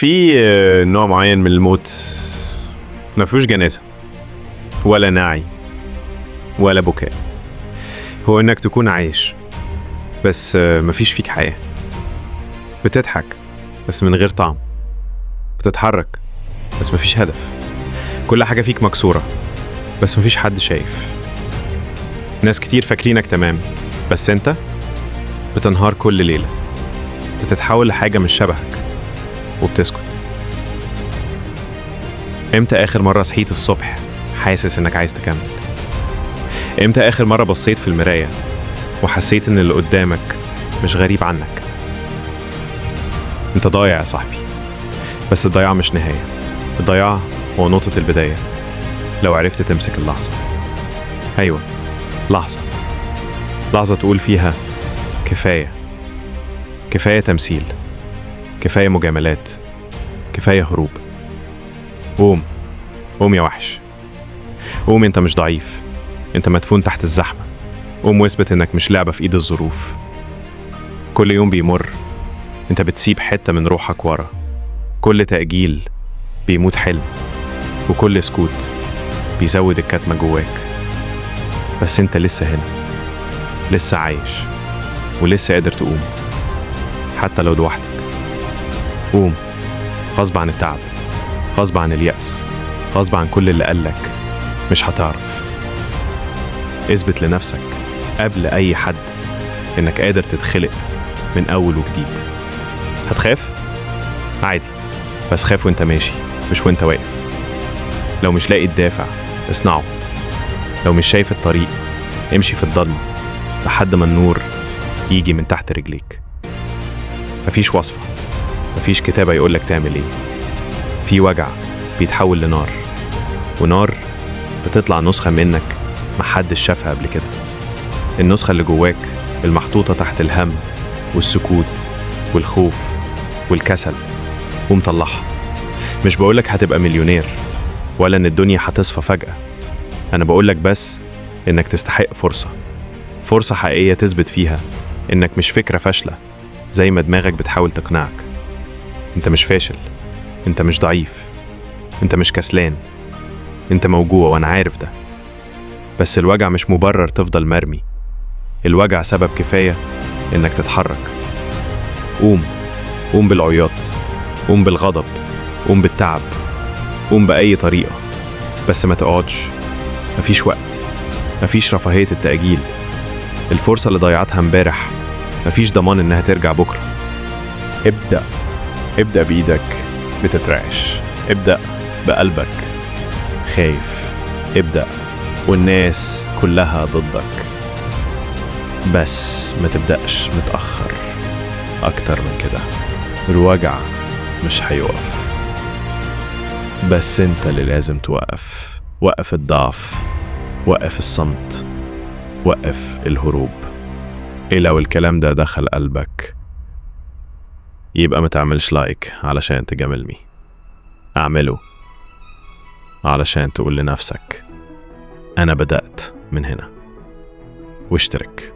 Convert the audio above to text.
في نوع معين من الموت ما فيهوش جنازة ولا نعي ولا بكاء. هو انك تكون عايش بس مفيش فيك حياة. بتضحك بس من غير طعم، بتتحرك بس مفيش هدف، كل حاجة فيك مكسورة بس مفيش حد شايف. ناس كتير فاكرينك تمام بس انت بتنهار كل ليلة، بتتحول لحاجة مش شبهك وبتسكت. امتى اخر مرة صحيت الصبح حاسس انك عايز تكمل؟ امتى اخر مرة بصيت في المراية وحسيت ان اللي قدامك مش غريب عنك؟ انت ضايع يا صاحبي، بس الضياع مش نهاية. الضياع هو نقطة البداية لو عرفت تمسك اللحظة. ايوه، لحظة، لحظة تقول فيها كفاية، كفاية تمثيل، كفاية مجاملات، كفاية هروب. قوم، قوم يا وحش، قوم، انت مش ضعيف، انت مدفون تحت الزحمة. قوم واثبت انك مش لعبة في ايد الظروف. كل يوم بيمر انت بتسيب حتة من روحك ورا. كل تأجيل بيموت حلم، وكل سكوت بيزود الكتمة جواك. بس انت لسه هنا، لسه عايش، ولسه قادر تقوم حتى لو لوحدك. قوم غصب عن التعب، غصب عن اليأس، غصب عن كل اللي قالك مش هتعرف. اثبت لنفسك قبل أي حد إنك قادر تتخلق من أول وجديد. هتخاف؟ عادي، بس خاف وانت ماشي مش وانت واقف. لو مش لاقي الدافع اصنعه. لو مش شايف الطريق امشي في الضلمة لحد ما النور يجي من تحت رجليك. مفيش وصفة، مفيش كتابة يقولك تعمل ايه. في وجع بيتحول لنار، ونار بتطلع نسخة منك محدش شافها قبل كده. النسخة اللي جواك المحطوطة تحت الهم والسكوت والخوف والكسل، قوم طلعها. مش بقولك هتبقى مليونير ولا ان الدنيا هتصفى فجأة. انا بقولك بس انك تستحق فرصة، فرصة حقيقية تثبت فيها انك مش فكرة فاشلة زي ما دماغك بتحاول تقنعك. انت مش فاشل، انت مش ضعيف، انت مش كسلان، انت موجوع وانا عارف ده. بس الوجع مش مبرر تفضل مرمي. الوجع سبب كفاية انك تتحرك. قوم، قوم بالعياط، قوم بالغضب، قوم بالتعب، قوم بأي طريقة، بس ما تقعدش. مفيش وقت، مفيش رفاهية التأجيل. الفرصة اللي ضيعتها امبارح مفيش ضمان انها ترجع بكرة. ابدأ، ابدأ بإيدك بتترعش، ابدأ بقلبك خايف، ابدأ والناس كلها ضدك، بس ما تبدأش متأخر أكتر من كده. الوجع مش هيقف، بس انت اللي لازم توقف. وقف الضعف، وقف الصمت، وقف الهروب. ايه لو الكلام ده دخل قلبك يبقى ما تعملش like علشان تجاملني، اعمله علشان تقول لنفسك انا بدأت من هنا. واشترك.